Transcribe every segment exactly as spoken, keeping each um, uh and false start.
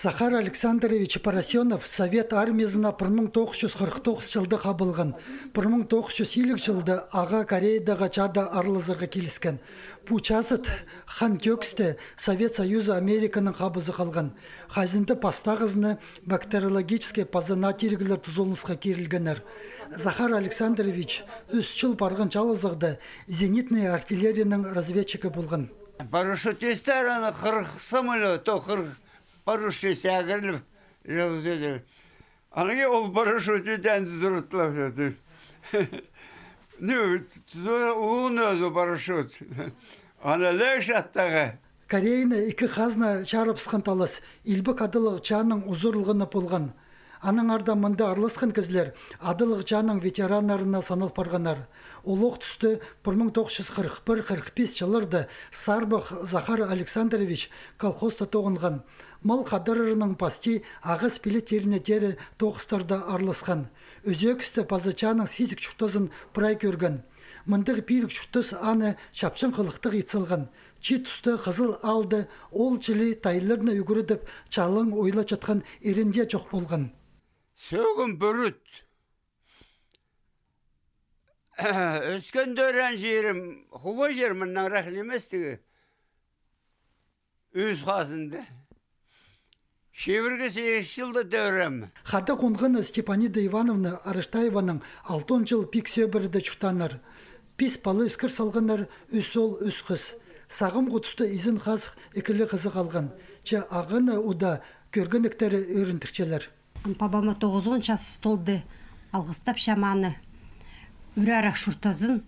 Захар Александрович Поросенов Совет Армиязына пір муң тоғыс чӱс хырых тоғыс чылда хабылған. Пір муң тоғыс чӱс илиг чылда ағаа Кореядағы чаада араласарға киліскен. Пу чазыт Хан Тӧӧксте Совет Союзы Американың хабызы халған. Хазинда пастағызына бактериологический паза наа тиріглер тузаланысха кирілгеннер. Захар Александрович ӱс чыл парған чаалазығда зенитный артиллерияның разведчигі полған. Парашютистер аны хырых самолёт, то хырых парашют сәкіріліп, жауызды. Анаң ол парашют иден зурутлап жатыр. Ну, улуғ ноозы парашют. Ана легче аттағы. Кореяны ікі хазна чарыбысхан талас, илбек адалығ чааның узарылғаны полған. Анаң арда мында араласхан кізілер адалығ чааның ветераннарына санал парғаннар. Олох туста пір муң тоғыс чӱс хырых пір, хырых пис чылларда Сарбах Захар Александрович колхозта тоғынған. Мал хадарынаң пасти ағас пилеттеріне теере тоғыстарда араласхан. Ӧзӧкісте паза чааның сизік чуртазын прай кӧрген. Мындағ пирік чуртас аны чапчаң хылыхтығ ит салған. Чи туста Хызыл аалда ол чіли тайларны ӱгредіп, чалаң ойлачатхан ирен дее чох полған. Сӧӧгім пӱрӱт. Ӧскен-тӧреен чирім хуба чир, мыннаңрах нимес тігі. Ӱс хазында. Чибіргі сигіс чылда тӧреем. Хада хонғаны Степанида Ивановна Араштаеванаң алтон чыл пик сӧбіреде чуртааннар. Пис пала ӧскір салғаннар, ӱс оол, ӱс хыс. Сағамғы туста изен-хазых ікі ле хызы халған. Че ағаны удаа кӧргенектері ӧріндірчелер. Пабама тоғызон час толды, алғыстапчам аны. Ӱр арах чуртазын,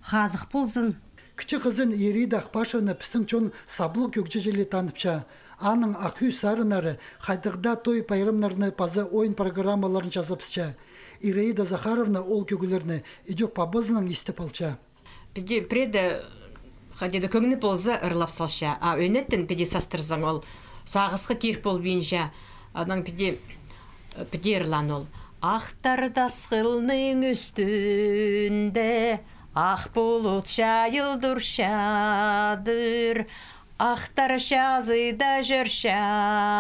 хазых ползын. Кічіг хызын Ираида Ахпашевна пістің чон саблығ кӧгҷі чіли таныбысча. Аның ах ӱс сарыннары хайдағ даа той пайрамнарны паза ойын программаларын чазабысча. Ираида Захаровна ол кӧглерні ідӧк пабазынаң истіп алча. Піди пірееде, хайди даа кӧңні полза, ырлап салча. А ӧнетін піди састырзаң, ол сағысха кир полбинча. Анаң піди, піди ырлаан ол. Ах тар тасхылның ӱстӱнде ах пулут чайыл турчадыр. Ах тар чазыда чӧрчатсам,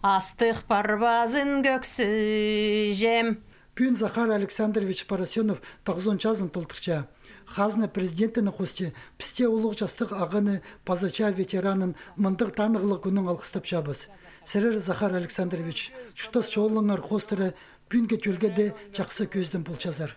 астығ парбазын кӧксіҷем. Пӱӱн Захар Александрович Поросенов тоғызон чазын толдырча. Хазна президентінің хости пісте улуғ частығ ағаны паза чаа ветеранын мындағ танығлығ кӱннең алғыстапчабыс. Сірер, Захар Александрович, чуртас чолыңар хоостыра пӱӱнгі тӧлге дее чахсы кӧзідім полчазар.